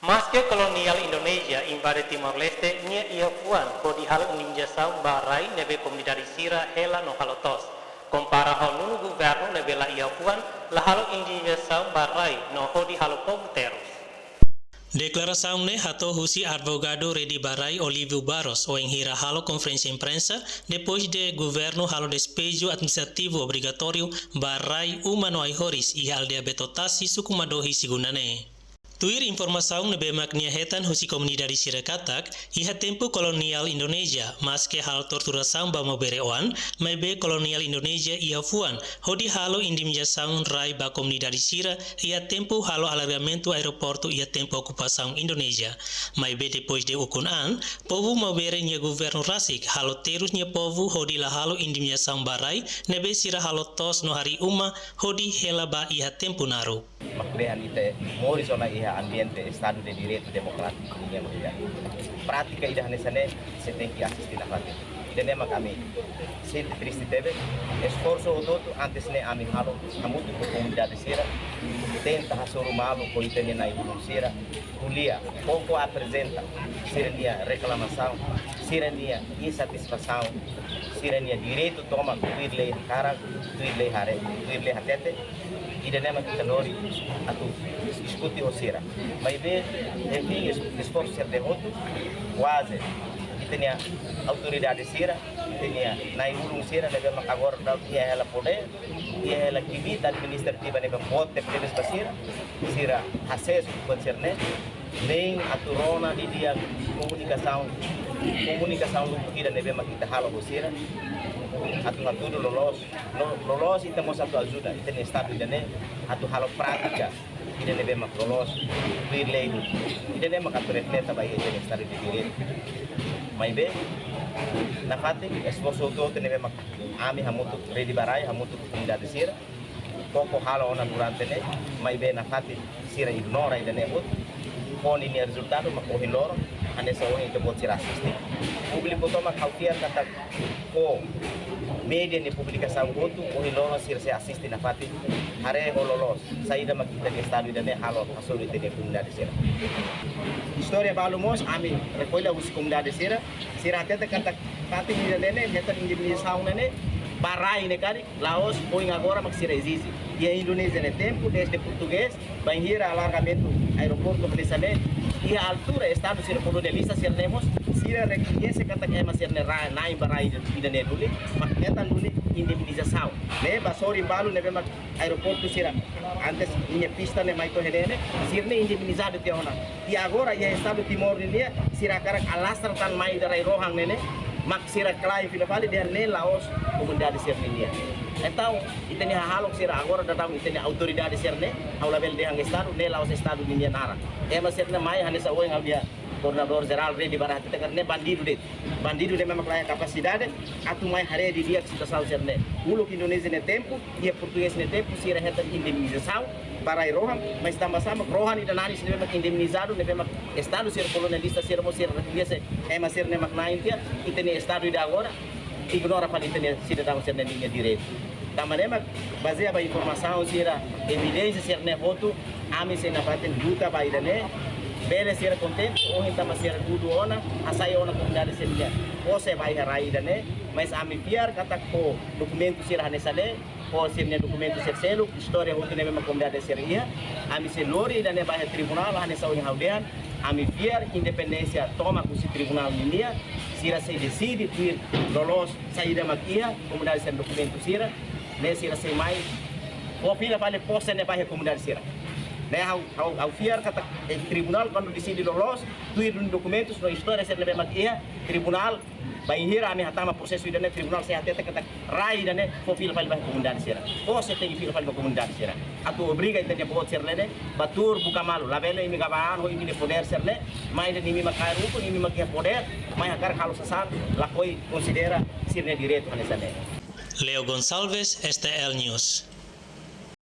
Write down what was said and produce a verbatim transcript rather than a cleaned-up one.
Maske koloniál Indonézia invade Timor-Leste, nia iha fuan hodi halo indemnizasaun ba rai ne'ebé komunidade sira hela no halo toos, kompara ho nonu governu ne'ebé la iha fuan, la halo indemnizasaun ba rai no hodi halo povu terus. Deklarasaun ne'e hato'o husi advogadu Rede ba Rai Olívio Barros, wainhira halo konferénsia imprensa, depois de governu halo despeju administrativu obrigatóriu ba rai uma no ai-horis iha aldeia Beto Tasi, suku Madohi, segunda ne'e. Tuir informasaun ne'ebé mak nia hetan husi komunidade sira katak, iha tempu koloniál Indonézia, maske halo torturasaun ba maubere oan, maibé koloniál Indonézia iha fuan hodi halo indemnizasaun rai ba komunidade sira, iha tempu halo alargamentu aeroportu iha tempu okupasaun Indonézia. Maibé depois de ukun an, povu maubere nia governu rasik halo terus nia povu hodi la halo indemnizasaun ba rai ne'ebé sira halo toos no harii uma hodi hela ba iha tempu naruk. Mak dehan ita moris ona iha ambiente Estadu de Direitu Demokrátiku nian mak ida. Prátika ida hanesan ne'e sei tenke asiste nafatin. Ida-ne'e mak ami sente triste tebes. Esforsu hotu-hotu antes ne'e ami halo hamutuk ho komunidade sira, tenta hasoru malu ho ita-nia na'i-ulun sira, ko'alia, koko aprezenta sira-nia reklamasaun, sira-nia insatisfasaun, sira-nia direitu tomak tuir lei hakarak, tuir lei haree, tuir lei hatete. Ida-ne'e mak ita lori atu diskute ho sira. Maibé, enfim, es-, esforsu sira-ne'e hotu, kuaze ita-nia autoridade sira, ita-nia na'i-ulun sira ne'ebé mak agora daudaun iha hela podér, iha hela kbiit administrativa ne'ebé boot tebetebes ba sira, sira hasees ukun sira-ne'e, nein atu rona didi'ak komunikasaun, komunikasaun lubuk ida ne'ebé mak ita halo ho sira, atu hatudu loloos, lo-, loloos ita mós atu ajuda ita-nia Estadu ida-ne'e atu halo prátika ida ne'ebé mak loloos, tuir lei. Ida-ne'e mak atu refleta ba iha ita-nia Estadu de Direitu. Maibé, nafatin, esforsu hotu-hotu ne'ebé mak ami hamutuk Rede ba Rai, hamutuk komunidade sira, koko halo ona durante ne'e, maibé nafatin sira ignora ida-ne'e hotu. Ho ninia rezultadu mak ohin loron, hanesan ohin ita-boot sira asiste. Públiku tomak ha'u fiar katak ho média nia publikasaun hotu, ohin loron sira sei asiste nafatin, haree ho loloos saida mak ita-nia Estadu ida-ne'e halo hasoru ita-nia komunidade sira. Istória balu mós ami rekolla husi komunidade sira, sira hatete katak fatin ida-ne'e ne'e, hetan indemnizasaun ne'e ne'e ba rai ne'e karik, la'ós ohin agora mak sira ezije. Iha Indonézia nia tempu, dezde portugés, bainhira alargamentu aeroportu hanesan ne'e, iha altura Estadu sira kolonialista sira-ne'e mós, sira rekoñese katak ema sira-ne'e ra-, na'in ba rai ida-ne'e duni, mak hetan duni indemnizasaun. Ne'e ba sorin balu ne'ebé mak aeroportu sira, antes ninia pista ne'e mai to'o iha ne'e ne'e, sira-ne'e indemnizadu tiha ona. I agora iha Estadu Timor nian, sira hakarak alastra tan mai ita rai rohan ne'e ne'e, mak sira klaim fila fali dehan ne'e la'ós komunidade sira-nian. Entaun, ita-nia hahalok sira agora daudaun ita-nia autoridade sira-ne'e, ha'u labele dehan Estadu, ne'e la'ós Estadu ninia naran. Ema sira-ne'e mai hanesan ohin ha'u-nia koordenadór jerál Rede ba Rai hatete katak ne'e bandidu de'it. Bandidu ne'ebé mak la iha kapasidade atu mai haree didi'ak situasaun sira-ne'e. Uluk Indonézia nia tempu, iha portugés nia tempu, sira hetan indemnizasaun ba rai rohan, mas tanba sá mak rohan ida nanis ne'ebé mak indemnizadu, ne'ebé mak Estadu sira kolonialista sira mós sira rekoñese ema sira-ne'e mak na'in tiha, ita-nia Estadu ida agora ignora fali ita-nia sidadaun sira-ne'e nia direitu. Tanba ne'e mak, bazeia ba informasaun sira, evidénsia sira-ne'e hotu, ami sei nafatin luta ba ida-ne'e. Bele sira kontente, ohin tanba sira dudu ona, hasai ona komunidade sira-nia pose ba iha rai ida-ne'e, mas ami fiar katak ho dokumentu sira hanesan ne'e, ho sira-nia dokumentu sira seluk, istória hotu ne'ebé mak komunidade sira iha, ami sei lori ida-ne'e ba iha tribunál, hanesan ohin ha'u dehan, ami fiar independénsia tomak husi tribunál nian, sira sei deside tuir loloos saida mak iha, komunidade sira dokumentu sira, ne'e sira sei mai fó fila fali pose ne'e ba iha komunidade sira. Ne'e ha'u, ha'u, ha'u fiar katak, eh, tribunál kuandu deside loloos, tuir duni dokumentus no istória sira ne'ebé mak iha, tribunál, bainhira ami hatama prosesu ida-ne'e, tribunál sei hatete katak rai ida-ne'e fó fila fali ba komunidade sira. Pose tenke fila fali ba komunidade sira. Atu obriga ita-nia boot sira ne'e ne'e ba tuur buka malu. Labele imi gaba an ho imi-nia podér sira-ne'e, mai dehan imi mak kaer ukun, imi mak iha podér, mai hakarak halo sasán, lakohi konsidera sira-nia direitu hanesan ne'e. Leo Gonçalves, S T L News.